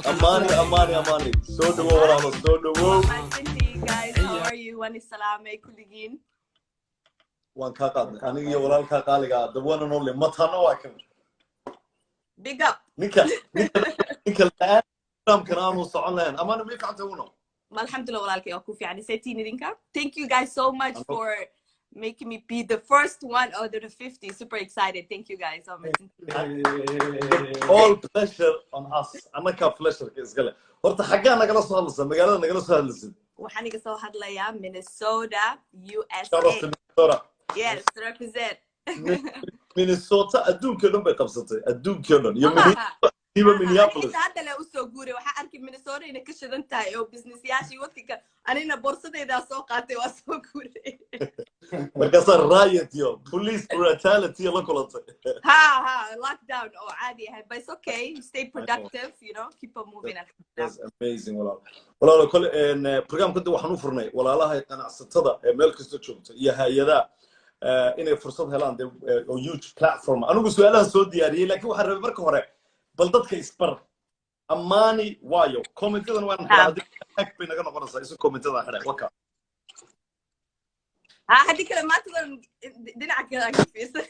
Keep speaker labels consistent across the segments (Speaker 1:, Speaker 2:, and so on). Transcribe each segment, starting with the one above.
Speaker 1: Amani, Amani, Amani, soo dhawow walaalo, soo dhawow.
Speaker 2: Mahadsantihiin, guys. How are you? Waan isalaamay kulligiin.
Speaker 1: Waan kaa qaadnay, aniga iyo walaalkaa qaaliga ah, the one and only matano waa kan.
Speaker 2: Big up.
Speaker 1: Ninka la-aan programkana aanu socon lahayn. Amani, may ficanta uno?
Speaker 2: Alxamdulillah walaalkay, waa ku fiican. Seetiin idinka? Thank you guys so much for making me be the first one out of the 50. Super excited. Thank you guys. So
Speaker 1: All pleasure on us. Annakaa pleasureka iskale. Horta xaggaa nagala soo hadlaysa, magaalada nagala soo hadlaysid?
Speaker 2: Waxaan iga soo hadlayaa Minnesota,
Speaker 1: Shout out
Speaker 2: USA.
Speaker 1: to Minnesota.
Speaker 2: Yes, represent.
Speaker 1: Minnesota adduunkii o dhan bay qabsatay, adduunkii o dhan iyo
Speaker 2: Maaha.
Speaker 1: Minneapolis. Minneapolis.
Speaker 2: Xitaa hadda le usoo guuray, waxaa arkay Minnesota inay ka shidan tahay oo businessyaashii wadkanka. Anina boorsadaydaa soo qaatay, waa soo guuray.
Speaker 1: Markaasaa riot iyo police brutality la kulantay.
Speaker 2: Ha ha, lockdown oo caadi ahay, but it's okay. Stay productive, keep on moving, alxamdulillah.
Speaker 1: That's amazing walaal. Walaalo, kole programka hadda waxaan u furnay walaalaha ganacsatada ee meel kasta joogta iyo hay-adaha inay fursad helaan dee, oo huge platform. Anigu su-aalaha soo diyaariyey, laakiin waxaan rabay marka hore bal dadka isbar. Amani waayo commentadan waan xidhaa, haddii hack bay naga noqonaysaa isu commentadan xidhay waka.
Speaker 2: Ha, haddii kale maanta dhan dhinaca kale aan ka fiirsan.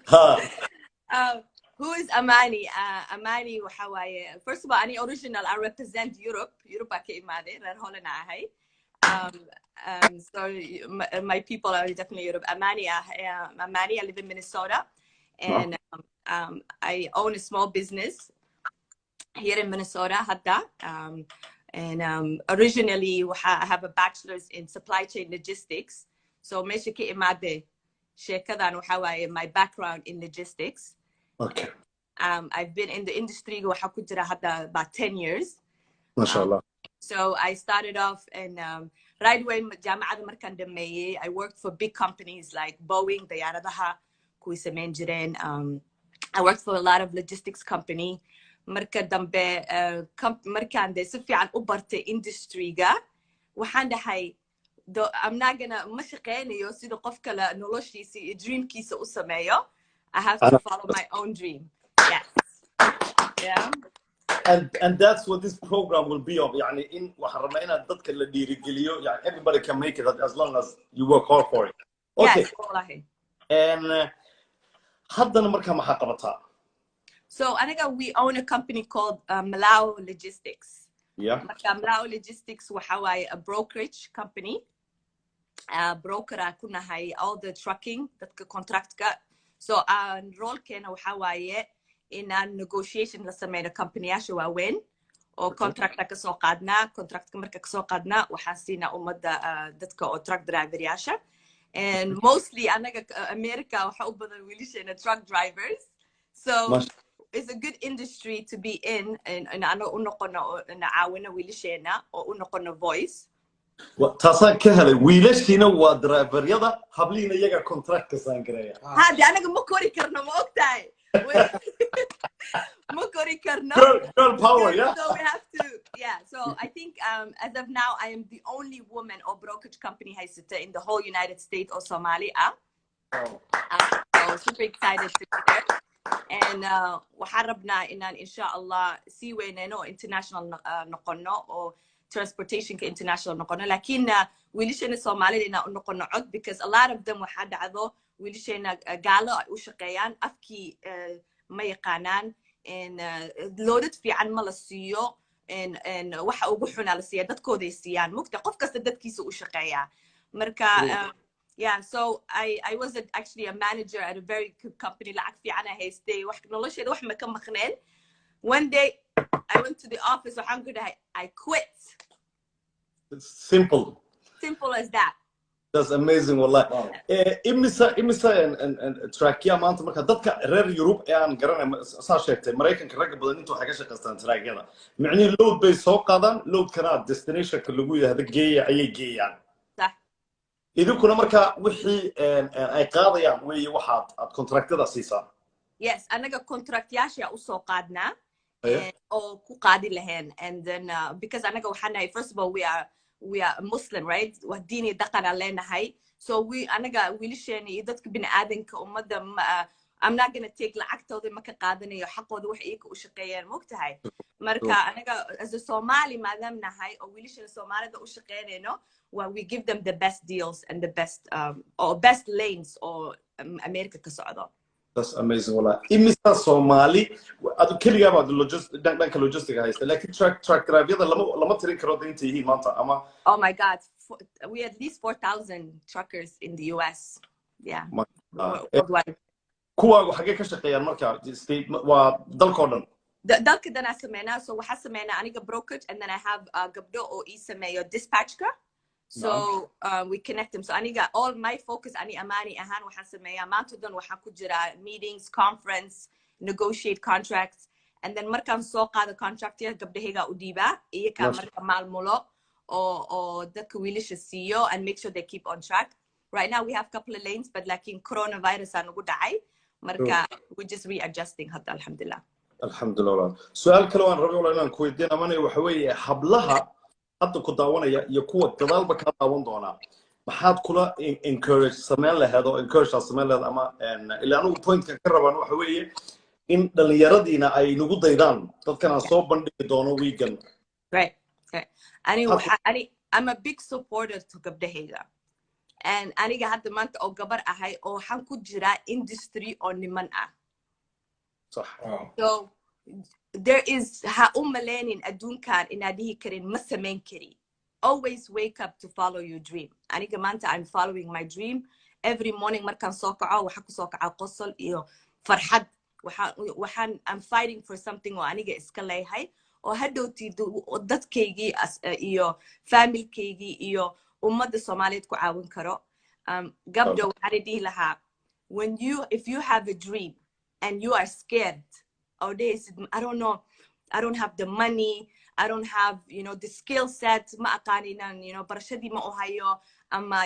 Speaker 1: Ha.
Speaker 2: Who is Amani? Amani waxa waaye, first of all, ani original I represent Europe. Europe baa ka imaaday, reer Holland aan ahay. So my people are definitely Europe. Amani, Amani, I live in Minnesota, and I own a small business here in Minnesota, hadda. And originally, I have a bachelor's in supply chain logistics. So meesha ka imaaday sheekadan waxa waaye my background in logistics. I've been in the industry waxa ku jira hadda about 10 years.
Speaker 1: Masha Allah.
Speaker 2: So I started off and right away jaamacada markaan dhameeyey, I worked for big companies like Boeing, diyaaradaha kuwii samayn jireen. I worked for a lot of logistics company. Marka dambe markaan dee si fiican u bartay industryga, waxaan dhahay, I'm not gonna ma shaqeynayo sida qof kale noloshiisa iyo dreamkiisa u sameeyo. I have to follow my own dream. Yes. Yeah.
Speaker 1: And that's what this program will be of. Yani in waxaan rabnaa inaad dadka la dhiirigeliyo. Yani everybody can make it as long as you work hard for it. Okay.
Speaker 2: Yes, wallahi.
Speaker 1: And haddana markaa maxaa qabataa?
Speaker 2: So anaga we own a company called Malao Logistics. Marka Malao Logistics waxa waaye a brokerage company. Broker aan ku nahay all the trucking, dadka contractka. So aan rolekeena waxa waaye inaan negotiation la sameyno companyyaasha waaweyn oo contracta kasoo qaadnaa. Contractka marka kasoo qaadnaa, waxaan siinaa ummadda, dadka oo truck driveryaasha. And mostly anaga America waxa u badan wiilasheena truck drivers. So it's a good industry to be in and ano u noqono oo na caawino wiilasheena oo u noqono voice.
Speaker 1: Taasaan ka helay, wiilashiina waa driveryada, hablihiina iyaga contractka sign gareeya.
Speaker 2: Ha, de anaga ma kori karno, ma ogtahay, ma kori karno.
Speaker 1: Girl, girl power, yeah.
Speaker 2: So we have to, yeah. So I think as of now I am the only woman or brokerage company haysata in the whole United States or Somali ah. So super excited to be there and waxaan rabnaa inaan insha Allah sii weyneyno oo international noqono oo transportationka international noqono, lakin wiilasheena Soomaalida inaan u noqono cod, because a lot of them waxaa dhacdo wiilasheena gaalo ay u shaqeeyaan, afkii ma yaqaanaan, loadad fiican ma la siiyo, waxa ugu xunaa la siiya, dadkooday siiyaan mugta. Qof kasta dadkiisa u shaqeeyaa marka. Yeah, so I was actually a manager at a very good company. Lacag fiican ay haystay, wax nolosheeda wax ma ka maqneen. One day I went to the office, waxaan ku dhahay, "I quit."
Speaker 1: Simple.
Speaker 2: Simple as that.
Speaker 1: That's amazing wallahi.
Speaker 3: Wow.
Speaker 1: Imisa truckya maanta marka dadka reer Yurub ee aan garanay saa sheegtay, Maraykanka ragga badan inta waxay ka shaqaystaan truckyada, micnihii load bay soo qaadaan, loadkana destinationka lagu yidhahdo geeya ayay geeyaan.
Speaker 2: Sax.
Speaker 1: Idinkuna marka wixii ay qaadayaan weeye waxaad aad contractada siisaan?
Speaker 2: Yes, anaga contractyaasha usoo qaadnaa
Speaker 1: Aya.
Speaker 2: oo ku qaadi lahayn. And then because anaga waxaan nahay, first of all, we are Muslim, right? Wax diin iyo dhaqan aan leenahay. So we anaga wiilasheena iyo dadka bini'aadanka ummadda I'm not gonna take lacagtooda, ma ka qaadanayo xaqooda wax iyaga u shaqeeyaan, mogtahay? Marka anaga as a Somali maadaam nahay oo wiilashana Soomaalida u shaqeynayno, well, we give them the best deals and the best or best lanes oo America ka socdo.
Speaker 1: That's amazing, wallah. Imisa Soomaali adu keligaa baad dhanka logistic haysta, laakiin truck drive-yada lama tirin karo de inta yihiin maanta ama?
Speaker 2: Oh my God, we at least 4,000 truckers in the US, yeah, worldwide.
Speaker 1: Kuwaagu xaggee ka shaqeeyaan marka? State waa dalkoo dhan?
Speaker 2: Dalka danaa sameynaa. So waxaa sameynaa aniga brokerage, and then I have gabdho oo ii sameeyo dispatchka, so we connect them. So aniga all my focus, ani Amani ahaan, waxaan sameeyaa maanta dhan waxaan ku jiraa meetings, conference, negotiate contracts, and then markaan soo qaado contractya, gabdhahaygaa u dhiibaa iyakaa marka maalmulo oo dadka wiilasha siiyo and make sure they keep on track. Right now we have couple of lanes, but laakiin coronavirus aa nagu dhacay, marka we just readjusting hadda, alxamdulillah.
Speaker 1: Alxamdulillah, walaal. Su-aal kale waan rabay, walaal, inaan ku weydiin Amani waxa weeye, hablaha hadda ku daawanaya iyo kuwa gadaalba kaa daawan doonaa, maxaad kula encourage samayn lahayd oo encourage aad samayn lahayd? Ama ilaa anigu pointkan ka rabaan waxa weeye in dhallinyaradiina ay nagu daydaan dadkan aan soo bandhigi doono weegan.
Speaker 2: Right. Ani waxa ani I'm a big supporter to gabdhahayga, and aniga hadda maanta oo gabar ahay oo waxaan ku jiraa industry oo niman ah. So there is, ha u maleynin adduunkan inaad dhihi karin ma samayn kari. Always wake up to follow your dream. Aniga maanta I'm following my dream every morning. Markaan soo kaco, waxaa kusoo kaca qosol iyo farxad. Waxaan I'm fighting for something oo aniga iska leeyahay oo hadhowtii dadkaygii iyo familkaygii iyo ummadda Soomaaliyeed ku caawin karo. Gabdho waxaan dhihi lahaa, when you if you have a dream and you are scared or dhehaysid, "I don't know, I don't have the money, I don't have the skill set, ma aqaaninan, barashadii ma u hayo," ama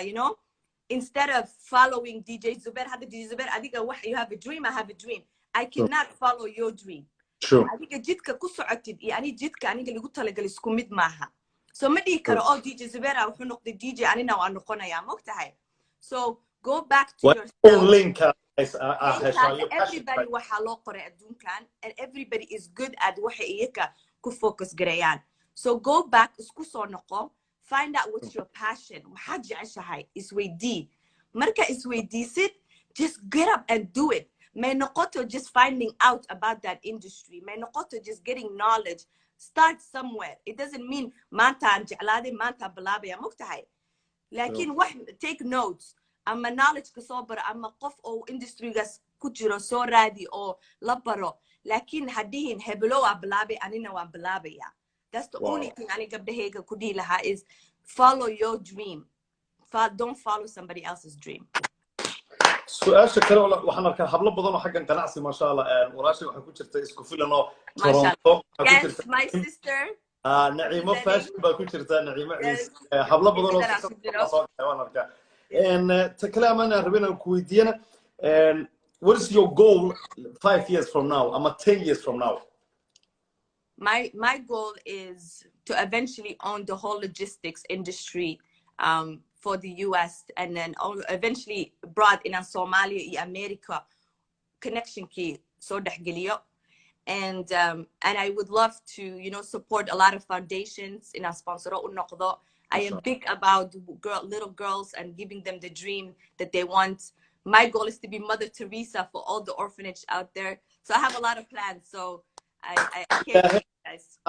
Speaker 2: instead of following DJ Zubair, hadda DJ Zubair, adiga wax you have a dream, I have a dream, I cannot follow your dream. Adiga jidka ku socotid iyo ani jidka aniga lagu talagalay isku mid maaha. So ma dhihi karo, "Oh, DJ Zubair wuxuu noqday DJ, anina waa noqonayaa," mogtahay? So go back to yourself.
Speaker 1: Linka.
Speaker 2: Everybody waxaa loo qoray adduunkan, and everybody is good at waxay iyaga ku focus gareeyaan. So go back, isku soo noqo, find out what's your passion, maxaad jeceshahay, isweydii. Marka isweydiisid, just get up and do it. May noqoto just finding out about that industry, may noqoto just getting knowledge. Start somewhere. It doesn't mean maantaan jeclaaday, maantaan bilaabaya, mogtahay? Laakiin wax take notes ama knowledge ka soo baro ama qof oo industrygaas ku jiro soo raadi oo la baro. Laakiin hadhihin, "Hebelo waa bilaabay, anina waan bilaabaya." That's the only thing ani gabdhahayga ku dhihi lahaa is follow your dream. Don't follow somebody else's dream.
Speaker 1: Su-aasha kale, waxaan arkaa hablo badan oo xaggan ganacsi, maasha Allah. Walaashay waxaa ku jirta isku filan oo Toronto.
Speaker 2: Yes, my sister.
Speaker 1: Naciimo Fashion baa ku jirta, Naciimo Ciise, hablo badan oo soo waan arkaa. Ta kale amaan aan rabay inaan ku weydiiyana, what is your goal 5 years from now ama 10 years from now?
Speaker 2: My goal is to eventually own the whole logistics industry for the US and then eventually brought in Somalia iyo America connectionkii soo dhexgeliyo. And I would love to support a lot of foundations inaan sponsoro u noqdo. I am big about little girls and giving them the dream that they want. My goal is to be Mother Teresa for all the orphanage out there. So I have a lot of plans. So I can't wait, guys.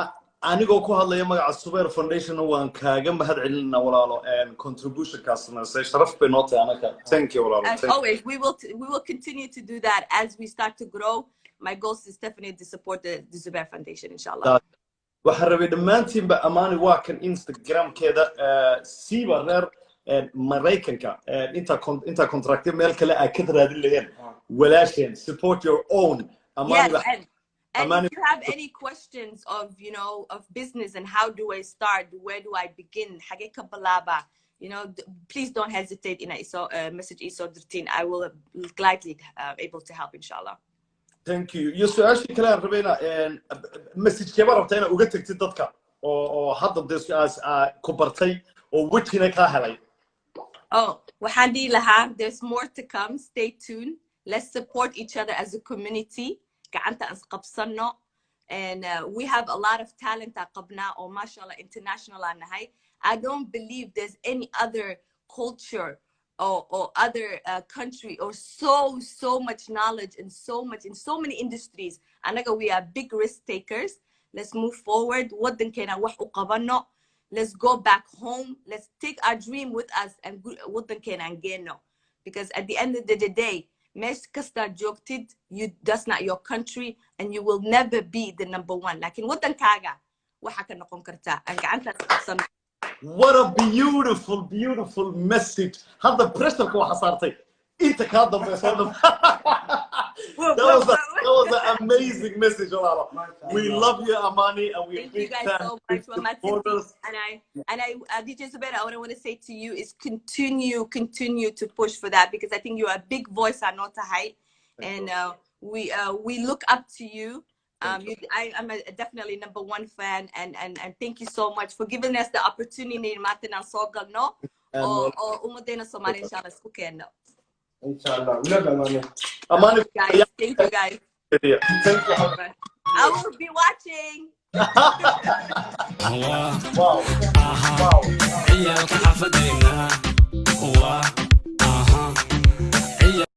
Speaker 1: Anigoo ku hadlaya magaca Subeer Foundation, waan kaaga mahad celinaa, walaalo, contributionkaas samaysay. Sharaf bay noo tahay anaka. Thank you, walaalo.
Speaker 2: As always, we will continue to do that as we start to grow. My goal is definitely to support the Zubair Foundation, inshallah.
Speaker 1: Waxaan rabay dhammaantiinba, Amaani waa kan Instagramkeeda, siiba reer Maraykanka, intaa contractyo meel kale aad ka raadin laheen walaasheen, support your own Amaani.
Speaker 2: Yes, and if you have any questions of you know of business and how do I start, where do I begin, xagee ka bilaaba, please don't hesitate in iso message iso dirtiin. I will gladly able to help, inshallah.
Speaker 1: Thank you. Iyo su-aashii kale aan rabayna, message-keeba rabtaa inaad uga tagtid dadka oo hadda dee su-aas ku bartay oo wejina kaa helay?
Speaker 2: Oh, waxaan dhihi lahaa, there's more to come. Stay tuned. Let's support each other as a community. Gacanta aan isqabsano. And we have a lot of talent aan qabnaa oo, mashallah, international aan nahay. I don't believe there's any other culture or other country or so much knowledge and so much in so many industries. Anaga, we are big risk takers. Let's move forward. Waddankeena wax u qabano. Let's go back home. Let's take our dream with us and waddankeena aan geeno, because at the end of the day, meel kasta joogtid, you, that's not your country and you will never be the number one, laakiin waddankaaga waxa ka noqon kartaa. Aan gacantaas qabsano.
Speaker 1: What a beautiful, beautiful message. Hadda pressureka waxa saartay inta kaa dambaysa oo dhan. That was an amazing message, walaalo. We love you, Amani, and we are
Speaker 2: Thank you
Speaker 1: big
Speaker 2: guys
Speaker 1: fans,
Speaker 2: so
Speaker 1: big
Speaker 2: much. Well, my
Speaker 1: supporters.
Speaker 2: And I, DJ Zubair, what I want to say to you is continue, continue to push for that, because I think you're a big voice on tahay, and we look up to you.
Speaker 1: Thank
Speaker 2: You, I'm definitely number one fan, and thank you so much for giving us the opportunity maanta inaan soo galno oo ummadeena Soomaali inshallah isku keeno.
Speaker 3: Inshallah. We love you, Amani.
Speaker 1: Amani,
Speaker 2: Guys, thank you guys.
Speaker 1: Thank you.
Speaker 2: I will be watching.
Speaker 1: Wow. Wow.
Speaker 4: Ciyaalka xaafadeena waa